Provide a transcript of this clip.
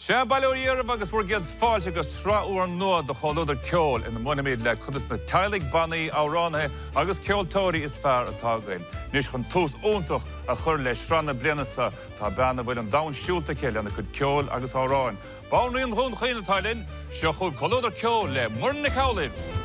Sea, bail ó Dhia oraibh agus bhur gcéad fáilte go sraith úr nua de Chomhluadar Ceoil ina mbuailfimid le cuid de na teaghlaigh, bannaí, amhránaithe agus ceoltóirí is fearr atá againn. Anois chun tús iontach a chur le sraith na bliana seo tá bean a bhfuil an domhan siúlta aici lena cuid ceoil agus amhráin. Banríon Dhún Chaoin atá linn. Seo chugaibh Comhluadar Ceoil le Muireann Nic Amhlaoibh!